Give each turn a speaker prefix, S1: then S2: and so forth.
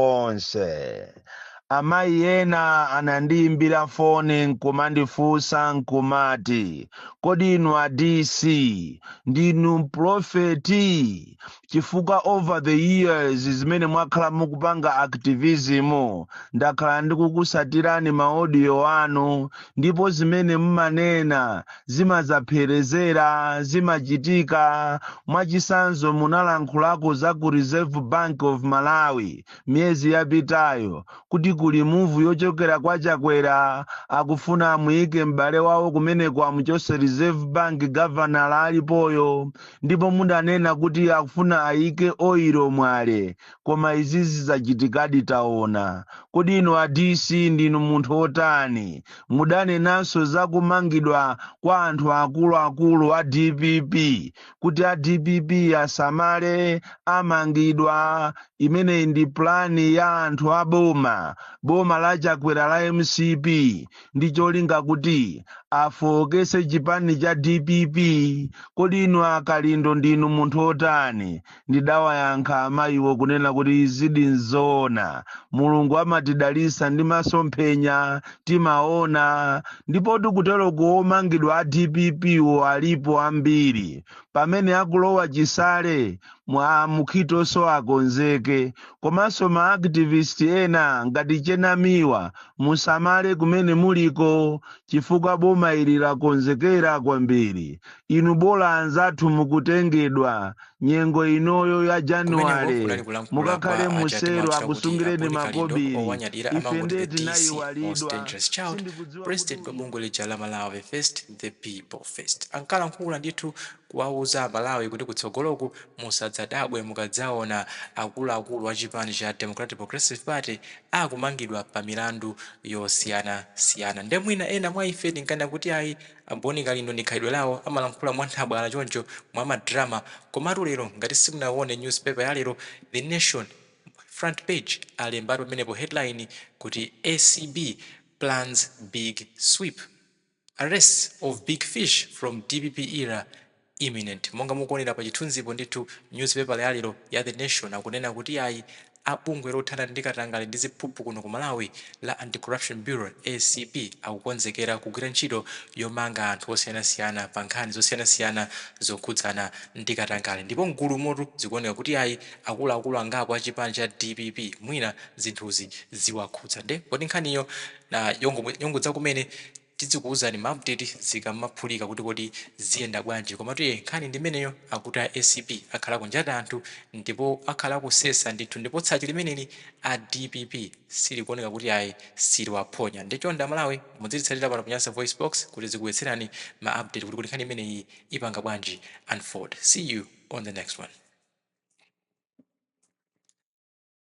S1: Onse amayi ena anandiyimbira foni nkumandifunsa nkumati, "Kodi inu a DC ndinu mprofeti? Chifukwa over the years zimene mwakhala mukupanga activism, ndakhala ndikukusatirani ma audio anu, ndipo zimene mumanena zimadzapherezera, zimachitika. Mwachisanzo, munalankhulako za ku Reserve Bank of Malawi miyezi yapitayo kuti kuli move yochokera kwa Chakwera, akufuna amuyike m'bale wawo kumeneko, amuchose Reserve Bank governor alipoyo. Ndipo mudanena kuti akufuna ayike oil Mwale, koma izizi zachitikadi, taona. Kodi inu a DC ndinu munthu otani? Mudanenanso za kumangidwa kwa anthu akuluakulu a DPP, kuti a DPP asamale, amangidwa. Imeneyi ndi plan ya anthu a boma, boma la Chakwera la MCP, ndi cholinga kuti afowokese chipani cha DPP. Kodi inu aKalindo ndinu munthu otani?" Ndidawayankha amayiwo kunena kuti izidi nzoona, Mulungu amatidalisa ndi masomphenya, timaona. Ndipo tikutero, kuomangidwa a DPP wo alipo ambiri pamene akulowa chisale mwa mukhitoso, akonzeke. Komanso ma activist ena ngati Chenamiwa, musamale kumene muliko, chifukwa boma ili lakonzekera kwambiri. Inu bola anzathu mukutengedwa nyengo inoyo ya
S2: Kumeneko
S1: Januwale,
S2: kunali kulankhula
S1: mukakhale
S2: kwa aja
S1: musero,
S2: timawatchula kuti
S1: akusungireni
S2: a Bon Kalindo,
S1: makobiri.
S2: owanyadira
S1: Ife
S2: amangoti
S1: ndiye
S2: the DC most
S1: tinayiwalidwa.
S2: dangerous child,
S1: Sindikudziwa
S2: president
S1: kuti
S2: wa bungwe lija la Malawi First, the people first, ankalankhula ndithu kuwauza Amalawi kuti kutsogoloku musadzadabwe mukadzaona akuluakulu a chipani cha Democratic Progressive Party akumangidwa pa milandu yosiyanasiyana. Nde mwina ena mwa ife tinkanena kuti ayi, a Bon Kalindo ndi khalidwe lawo, amalankhula mwanthabwala choncho, mwa ma drama. Komatu lero, ngati simunaone newspaper ya lero, The Nation front page alembatu pamenepo headline kuti "ACB plans big sweep, arrests of big fish from DPP era imminent". Monga mukuonera pa chithunzipo ndithu, newspaper ya lero ya The Nation akunena kuti ayi, abungwe lothana ndi katangale ndi ziphuphu kuno ku Malawi la Anti-Corruption Bureau, ACB, akukonzekera kugwira ntchito yomanga anthu osiyanasiyana pa nkhani zosiyanasiyana zokhudzana ndi katangale. Ndipo mgulu motu zikuoneka kuti ayi, akuluakulu angapo a chipani cha DPP mwina zinthuzi ziwakhudza. Nde kodi nkhaniyo na yongodza kumene, tizikuwuzani ma update zikamaphulika kuti kodi ziyenda bwanji. Komatu iye nkhani ndi imeneyo, akuti a ACB akhala kunjata anthu ndipo akhala akusesa ndithu, ndipo tsachi limeneli a DPP silikuoneka kuti ayi, siliwaphonya. Ndichonde Amalawi, mudzititsatira pano pa Nyasa Voice Box kuti zikubweretserani ma update kuti nkhani imeneyi ipanga bwanji unfold. See you on the next one.